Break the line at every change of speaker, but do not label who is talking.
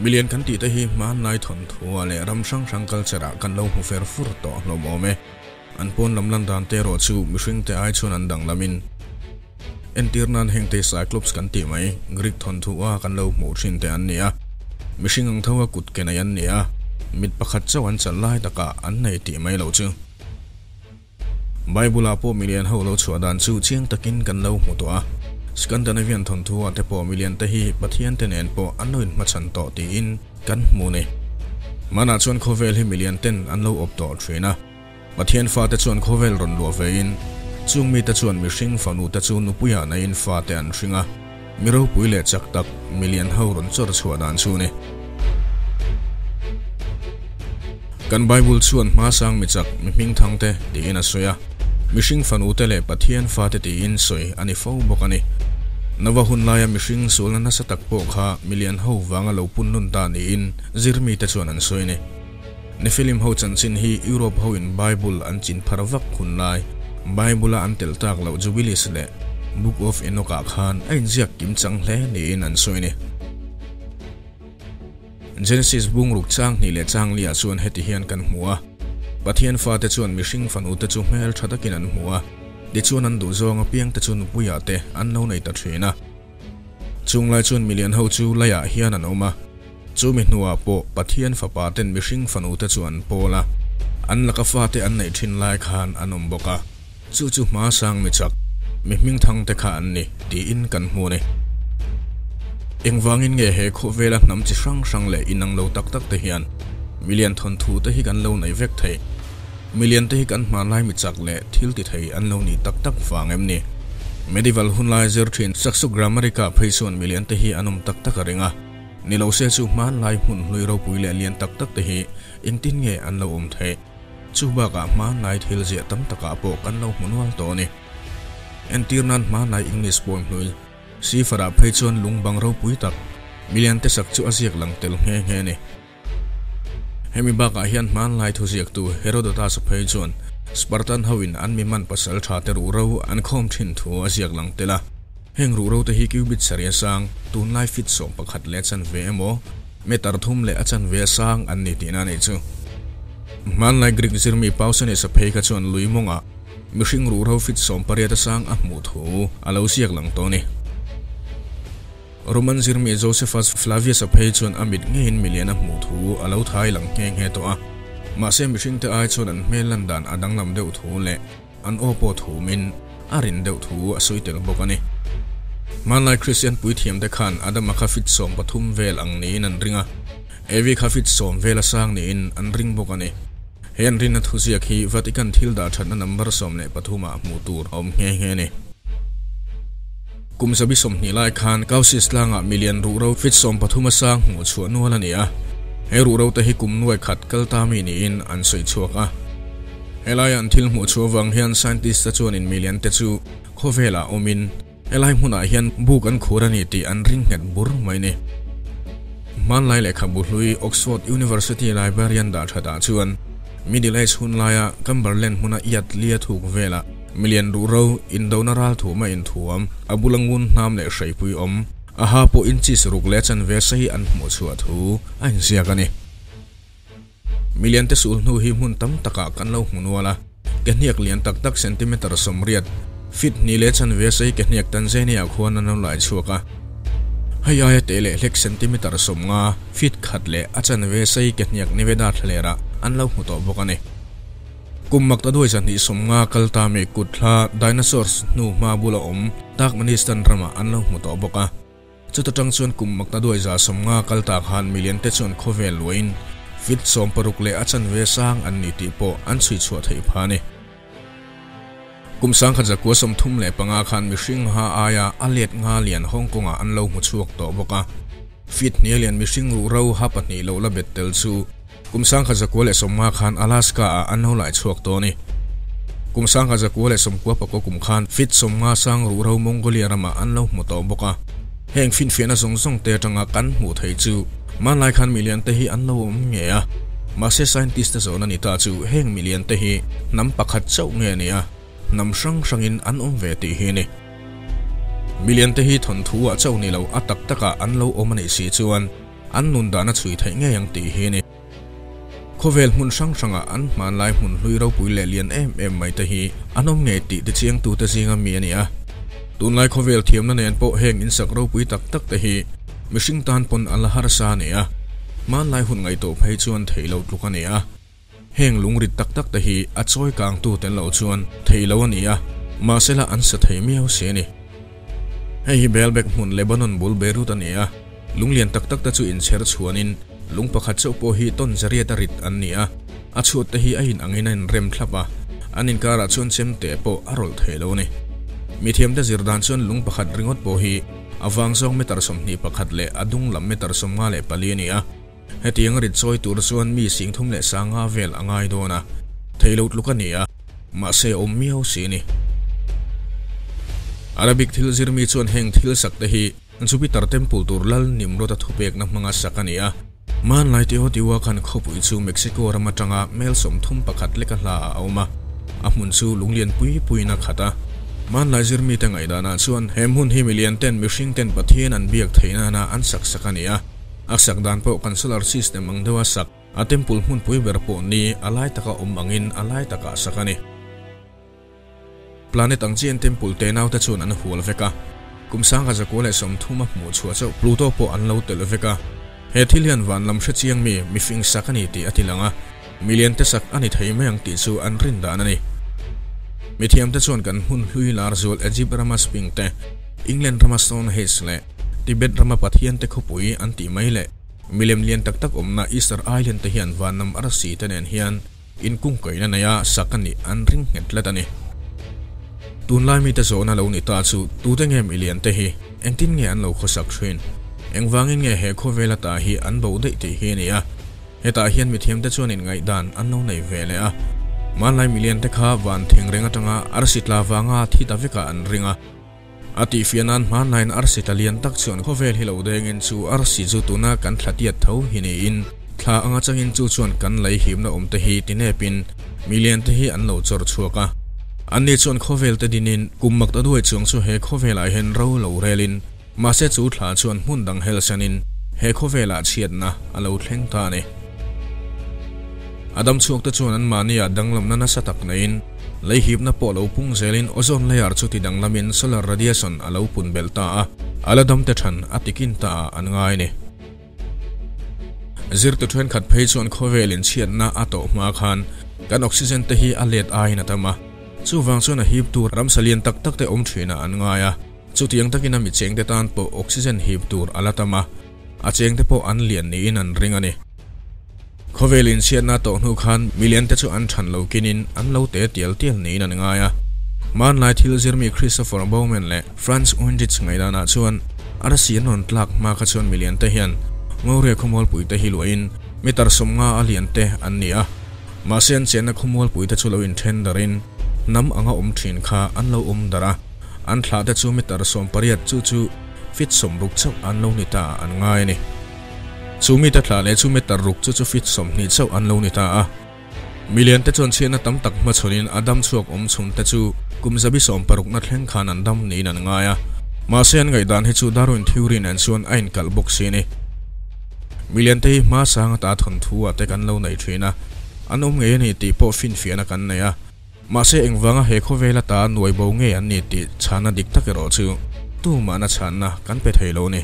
Milian kan tih te hi hmanlai thawnthuah leh ram hrang hrang culture ah kan lo hmu fer fur tawh hlawm awm e. An pawn lam lan dan te erawh chu mihring te ai chuan an danglamin entir nan heng te Cyclops kan tih mai Greek thawnthu a kan lo hmuh thin te an ni a. Mihring ang tho a kut ke nei an ni a, mit pakhat chauh an chalh lai takah an nei tih mai lo chu. Bible-ah pawh milian ho lo chhuah dan chu chiang takin kan lo hmu tawh a. Scandinavian thawnthu-ah te pawh milian te hi Pathian te nen pawh an lo inhmachhan tawh tiin kan hmu ni. Hmanah chuan khawvel hi milian ten an lo awp tawh thin a. Pathian fate chuan khawvel rawn luah vein chung mite chuan mihring fanu te chu nupuiah naiin fate an hring a. Mi ropui leh chak tak milian ho rawn chawr chhuah dan chu ni. Kan Bible chuan hmasang mi chak, mi hmingthang te tiin a sawi a, mihring fanu te leh Pathian fate tiin sawi a ni fo bawk a ni. Nova hun laia mihring sualna nasa tak pawh kha milian ho vanga lo pun nun ta niin zirmite chuan an sawi a ni. Nephilim ho chanchin hi Europe ho in Bible an chin phar vak hun lai, Bible a an tel tak loh Jubilees leh Book of Enoch ah khan a inziak kim chang hle niin an sawi a ni. Genesis bungruk chang hnih leh chang liah chuan heti hian kan hmu a, Pathian fate chuan mihring fanute chu hmel tha takin an hmu a, tichuan an duhzawng apiangte chu nupuiah te an lo nei ta thin a. Chung lai chuan milian ho chu laiah hian an awm a, chumi hnuah pawh Pathian fapa ten mihring fanute chu an pawl a, an laka fate an neih thin lai khan an awm bawk a, chu chu hma sang mi chak, mi hmingthang te kha an ni tiin kan hmu a ni. Engvangin nge he khawvela hnam chi hrang hrang leh inang lo tak tak te hian milian thawnthu te hi kan lo nei vek thei? Milian te hi kan hmanlai mi chak leh thil ti thei an lo nih tak tak vang em ni? Medieval hunlai zir thin Saxo Grammatica phei chuan milian te hi an awm tak tak a ring a. Ni lo se chu hmanlai hmun hlui ropui leh lian tak tak te hi engtin nge an lo awm theih? Chu bakah hmanlai thil ziah tam takah pawh kan lo hmu nual tawh a ni. Entir nan hmanlai English poem hlui Cipher-ah phei chuan lung bang ropui tak milian te sak chu a ziak lang tel nghe nghe a ni. Hemi bakah hian hmanlai thuziaktu Herodotus phei chuan Spartan hoin an mi man pasal tha te ruhro an khawm thin thu a ziak lang tel a. Heng ruhro te hi cubit sarih a sang, tunlai feet 11 leh a chanve emaw, meter thum leh a chanve a sang an ni tihna a nih chu. Hmanlai Greek zirmi Pausanias phei kha chuan lui mawngah mihring ruhro feet 18 a sang a hmuh thu a lo ziak lang tawh a ni. Roman zirmi Josephus Flavius-a phei chuan a mit ngeiin milian a hmuh thu a lo thai lang nghe nghe tawh a. Mahse mihringte ai chuan an hmel lan dan a danglam deuh thu leh an aw pawh thumin a rin deuh thu a sawi tel bawk a ni. Hmanlai Kristian puithiamte khan Adama kha fit 13 vel ang niin an ring a, Evi kha fit 10 vel a sang niin an ring bawk a ni. He an rinna thuziak hi Vatican thil dah thatna number 13 ah hmuh tur a awm nghe nghe a ni. Kum zabi 20 lai khan Caucasus tlangah milian ruhro fit 13 a sang hmuh chhuah nual a ni a. He ruhro te hi kum nuai khat kal ta mi niin an sawi chhuak a. Helaiah an thil hmuh chhuah avang hian scientist te chuanin milian te chu khawvelah awmin helai hmunah hian buk an khur a ni tih an ring nghet bur mai ni. Hmanlai lehkhabu hlui Oxford University librarian dah thatah chuan Middle Age hun laia Cumberland hmuna iat lia thuk velah Milian ruhro, indona ral thum a inthuam, a bula ngun hnam leh hreipui awm, a ha pawh inches ruk leh a chanve sei an hmuh chhuah thu a inziak a ni. Milian te sul hnu hi hmun tam takah kan lo hmu nual a, ke hniak lian tak tak centimeter 80, feet hnih leh chanve sei ke hniak Tanzania khuan an lo lai chhuak a. Hei aia teh leh hlek centimeter 50, feet khat leh a chanve sei ke hniak Nevada thlalerah an lo hmu tawh bawk a ni. Kum mak ta duai 250 kal ta mi kut thla dinosaurs hnu hma bula awm Turkmenistan ramah an lo hmu tawh bawk a. Chuta tang chuan kum mak ta duai 150 kal ta khan milian te chuan khawvel luain feet 60 leh a chanve sang an ni tih pawh an chhui chhuah theih pha a ni. Kum 1935 khan mihring ha aia a let nga lian Hong Kong-ah an lo hmu chhuak tawh bawk a. Feet hnia lian mihring ruhro ha pahnih lo la bet tel chu Kum 1950 khan Alaska-ah an lo lai chhuak tawh a ni. Kum 1994 kum khan feet 50 sang ruhro Mongolia ramah an lo hmu tawh bawk a. Heng finfiahna zawng zawng te atanga kan hmuh theih chu hmanlai khan milian te hi an lo awm nge a. Mahse scientist te zawhna ni ta chu heng milian te hi hnam pakhat chauh nge a ni a, hnam hrang hrangin an awm ve tih hi a ni. Milian te hi thawnthu ah chauh ni lo a tak takah an lo awm a nih si chuan. an nun dan a chhui theih ngei ang tih hi a ni. Khawvel hmun hrang hranga an hmanlai hmun hlui ropui leh lian em em mai te hi an awm ngei tih tichiangtute zinga mi a ni a. Tunlai khawvel thiamna nen pawh heng insak ropui tak tak te hi mihring tan pawn a la harsa a ni a, hmanlai hun ngaihtuah phei chuan theih loh tluk a ni a. Heng lungrit tak tak te hi a chawi kangtu tel loh chuan theih loh a ni a, mahsela an sa thei miau si a ni. Hei hi Baalbek hmun Lebanon bul Beirut a ni a, lung lian tak tak te chu inchher chhuanin lung pakhat chauh pawh hi tawn zariat a rit an ni a, a chhuat te hi a in angin a inrem thlap a, an inkarah chuan chemte pawh a rawlh thei lo a ni. Mithiamte zir dan chuan lung pakhat ringawt pawh hi a vang zawng meter 21 leh a dung lam meter 54 a ni a, hetiang a rit chawi tur chuan mi 35,000 vel a ngai dawn a, thei lo tluk a ni a. Mahse a awm miau si a ni. Arabic thil zirmi chuan heng thil sak te hi Jupiter Temple tur lal Nimrod-a thupekna hmanga sak a ni a. Hmanlai Teotihuacan khawpui chu Mexico ram atanga mel 31 leka hla ah a awm a, a hmun chu lunglian pui puiin a khat a. Hmanlai zirmite ngaihdanah chuan he hmun hi milian ten mihring ten Pathian an biak theih nana an sak sak a ni a. A sak dan pawh kan solar system ang deuha sak A temple hmunpui ber pawh ni a lai taka awm angin a lai takah sak a ni. Planet ang chian temple te naute chuan an hual vek a, kum 1130 a hmuh chhuah chauh Pluto pawh an lo telh vek a. He thil hian van lam hre chiang mi mifing sak a ni tih a ti lang a, milian te sak a ni thei mai ang tih chu an rin dan a ni. Mithiamte chuan kan hmun hlui lar zual Egypt rama Sphinx te, England rama Stonehenge leh Tibet rama Pathian te khawpui an tih mai leh Milem lian tak tak awmna Easter Island te hian vanlam arsi te nen hian inkungkaihna neia sak a nih an ring nghet tlat a ni. Tunlai mite zawhna lo ni ta chu tute nge milian te hi engtin nge an lo khawsak thin? Engvangin nge he khawvel ata hi an bo daih tih hi a ni a. Hetah hian mithiam te chuan inngaihdan an lo nei ve leh a. Hmanlai milian te kha van thengreng atanga arsi tla vanga thi ta vekah an ring a. A tihfiah nan hmanlaiin arsi tla lian tak chuan khawvel hi lo dengin chu arsi chu tuna kan thla tiat tho hi niin thla anga changin chu chuan kan lei himna awm te hi tinepin milian te hi an lo chawr chhuak a. Anni chuan khawvel te dinin kum mak ta duai chuang chu he khawvelah hian ro lo relin mahse chu thla chuan hmun dang helsanin he khawvelah chhiatna a lo thleng ta a ni. A dam chhuak te chuan anmahniah danglamna nasa tak neiin Lei hipna pawh lo pung zelin ozone layer chu ti danglamin solar radiation a lo pun belh ta a, a la dam te than a tikin ta ah an ngai a ni. Zirtu thenkhat phei chuan khawvel inchhiatna a tawh hma khan kan oxygen te hi a let aiin a tam a, chuvang chuan a hip tur ramsa lian tak tak te awm thinah an ngai a, chutiang takin a micheng te tan pawh oxygen hip tur a la tam a, a cheng te pawh an lian niin an ring a ni. Khawvel inchhiatna tawh hnu khan milian te chu an than lo kinin an lo te tial tial niin an ngai a. Hmanlai thil zirmi Christopher Bowman leh Franz Windrich ngaihdanah chuan arsi an rawn tlak hma kha chuan milian te hian Ngauria khawmualpui te hi luahin meter 50 a lian te an ni a. Mahse an chenna khawmualpui te chu lo inthen darin hnam anga awm thin kha an lo awm dar a, an thlah te chu meter 18 chu chu feet 60 chauh an lo ni ta an ngai a ni. Chu mite thlah leh chu meter ruk chu chu feet 20 chauh an lo ni ta a. Milian te chuan chhiatna tam tak hmachhawnin a dam chhuak awm chhun te chu kum zabi 60 na thleng khan an dam niin an ngai a. Mahse an ngaihdan hi chu Darwin theory nen chuan a inkalh bawk si a ni. Milian te hi hma sang ata thawnthu ah te kan lo nei thin a, an awm ngei a ni tih pawh finfiahna kan nei a. Mahse engvanga he khawvel ata nuai bo ngei an ni tih chhanna dik tak erawh chu tumahna chhanna kan pe thei lo a ni.